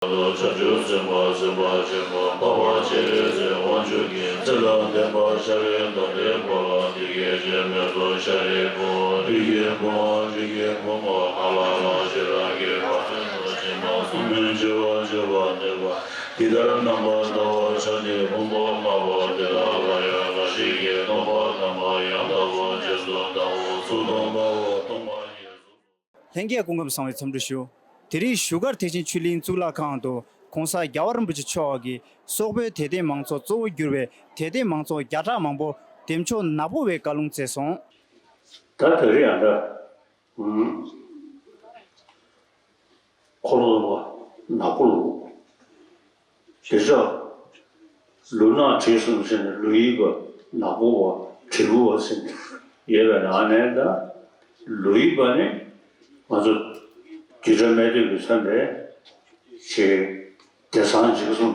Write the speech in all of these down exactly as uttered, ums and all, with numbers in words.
བྱང་ཆུབ་སེམས་དཔའ་སེམས་དཔའ་ཆེན་པོ་འཕགས་པ་སྤྱན་རས་གཟིགས་དབང་ཕྱུག་གིས་ཚེ་དང་ལྡན་པ་ཤཱ་ར་དྭ་ཏིའི་འཁོར་ལོ་འདི་སྐད་ཅེས་སྨྲས་སོ། ཤཱ་རིའི་བུ། ཡིད་ཀྱི་བུའམ་ལུས་ཀྱི་བུ་མོ་གང་ལ་ལ་ཞིག་རང་གི་ཕ་རོལ་ཏུ་ཕྱིན་པ་གསུམ་མིན་སྤྱོད་པ་སྤྱོད་པར་ནུས་པ་འདི་ལྟར་རྣམ་པར་དག་པར་བྱ་སྟེ། ཕུང་པོ་ལྔ་པོ་འདི་དག་ལ་ཡང་རང་བཞིན་གྱིས་སྟོང་པར་གདམས་པ་ཡང་དག་པར་རྗེས་སུ་བཟུང་བའོ། ཚུར་མཐོང་པའོ། སྟོང་པ་ཉིད་སོ། ལྷན་རྒྱས་སྐུ་ཁམས་བཟང་བའི་འཚམས་འདྲི་ཞུ། དེ་རིང་བཞུགས་སྒར་ཐེག་ཆེན་ཆོས་གླིང་གཙུག་ལག་ཁང་དུ་༸གོང་ས་༸རྒྱལ་བ་རིན་པོ་ཆེ་མཆོག་གིས་སོག་པོའི་དད་ལྡན་མང་ཚོགས་གཙོ་བོར་གྱུར་པའི་དད་ལྡན་མང་ཚོགས་བརྒྱ་ཕྲག་མང་པོ་བདེ་མཆོག་ནག་པོ་བའི་བཀའ་ལུང་སྩལ་སོང་། ད་དེ་རིང་ཡང་འདྲ། ཨུམ། འཁོར་ལོ་བ་ནག་པོ་ལུགས། དེ་ཚོ་ལུས་ནག་དྲི་གསུམ་ཟེར་ནས། ལུས་ཡིན་པ་ནག་པོ་བ་དྲི་གུ་བ་ཟེར་ནས་ཡོད་པའི་ནང་ནས། ད་ལུས་ཡིན་པ་ནི་ང་ཚོ་རྒྱུད་གྲྭ་སྨད་སྟོད་ཀྱིས་མཚོན་པའི་ཆེ་བདེ་གསང་འཇིགས་གསུམ་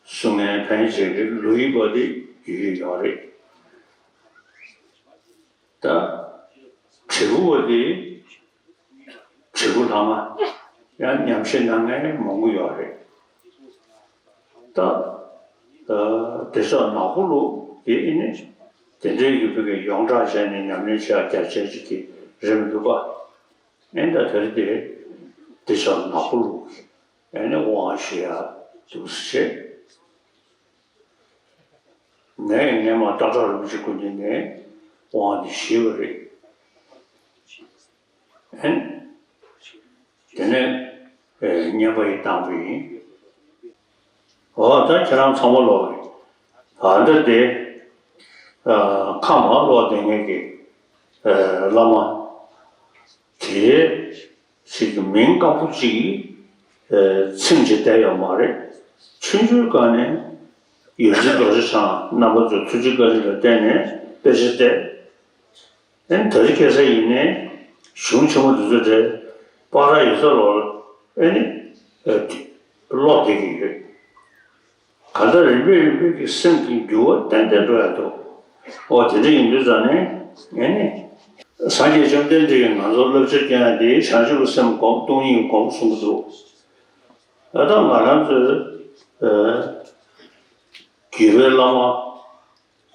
གསུང་མཁན་ཕན་ཆད་ཀྱི་ལུས་ཡིན་པ་དེ་ཡོད་ཡོད་རེད། ད་དྲིལ་བུ་བ་དེ། དྲིལ་བུ་ལྷ་མ་ཡང་ཉམས་བཞེས་གནང་མཁན་མང་པོ་ཡོད་རེད། ད་ཨ་དེ་ཚོ་ནག་པོ་ལུགས་དེ་ཨེ་ནི་དེ་འདྲའི་ཡུལ་བོད་ཀྱི་ཡོངས་གྲགས་བྱས་ནས་ཉམས་ལེན་བྱེད་ཡག་རྒྱ་ཆེ་ཅིག་གི་རེད་མི་འདུག་པ། ཨེ་ད་དེ་རེད་དེ། དེ་ཚོ་ནག་པོ་ལུགས་ཨེ་ནི་དབང་བཞེས་ཡག་འདུག་ཟེར་བྱས། ངས་སྔས་མ་སྟག་བྲག་རིན་པོ་ཆེ་སྐུ་མདུན་ནས་དབང་འདི་བཞེས་པ་རེད། ཨན། དེ་ནས་ཨེ་བསྙེན་པ་ཡི་བཏང་བ་ཡིན། འོ་ད་ཁྱེད་རང་ཚང་མ་ལོག་གི་ཨ་འདྲ་དེ། ཨ་ཁ་མ་ལོག་བསྡད་མཁན་གྱི་ཨེ་བླ་མ་དེ་ཞིག་གི་མིང་དཀར་པོ་གཅིག་གིས་ཨེ་ཚིམ་བྱས་བསྡད་ཡོད་མ་རེད། ཆུང་ཆུང་སྒང་ནས་ཡོངས་འཛིན་རྡོ་རྗེ་འཆང་རྣམ་པ་ཚོའི་ཐུགས་རྗེ་བཀའ་དྲིན་ལ་བརྟེན་ནས་དཔེ་ཆ་བལྟས། ཨེ་ད་རེས་ཁ་སང་ཡིན་ནའི་གཞུང་ཆེན་མོ་འདི་ཚོ་དེ་པར་ཡིག་ཚང་ལོགས་ལ་ཨེ་ནི་ཨེ་ཀློག་བསྡད་ཀྱི་ཡོད། གང་ལྟར་རིམ་པས་རིམ་པས་ཀྱི་སེམས་ཀྱི་འགྱུར་བ་ཏན་ཏན་འགྲོ་ཡ་འདུག་འོ་དེ་འདྲ་ཡིན་དུས་ཙང་ནས་ཨེ་ནི་སངས་རྒྱས་བཅོམ་ལྡན་འདས་ཀྱིས་ང་ཚོར་བསླབ་བྱ་སྟོན་ཡ་དེ་བྱང་ཆུབ་ཀྱི་སེམས་བསྒོམ། སྟོང་ཉིད་བསྒོམ་གསུང་གི་འདུག་ད་ལྟ་ང་རང་ཚོའི་ཨེ་བརྒྱུད་པའི་བླ་མ།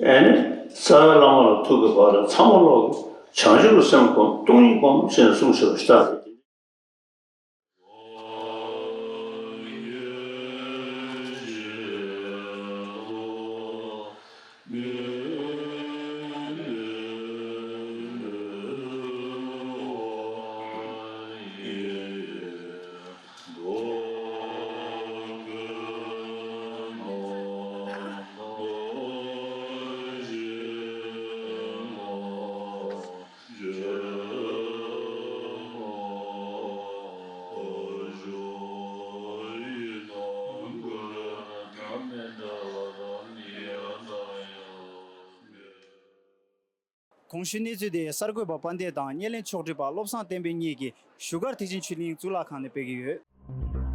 ཨེ་ནི་རྩ་བའི་བླ་མ་ལ་ཐུག་གི་བར་ལ་ཚང་མ་ལོག་གི་བྱང་ཆུབ་ཀྱི་སེམས་བསྒོམ། སྟོང་ཉིད་བསྒོམ་ཞེས་གསུངས་ཞེས་པ་ལྟར། གོང་ཞུས་གནས་ཚུལ་དེ་གསར་འགོད་པ་དཔལ་ལྡན་དང་བརྙན་ལེན་ཕྱོགས་སྒྲིག་པ་བློ་བཟང་བསྟན་འཕེལ་གཉིས་ཀྱིས་བཞུགས་སྒར་ཐེག་ཆེན་ཆོས་གླིང་གཙུག་ལག་ཁང་ནས་སྤེལ་གྱི་ཡོད།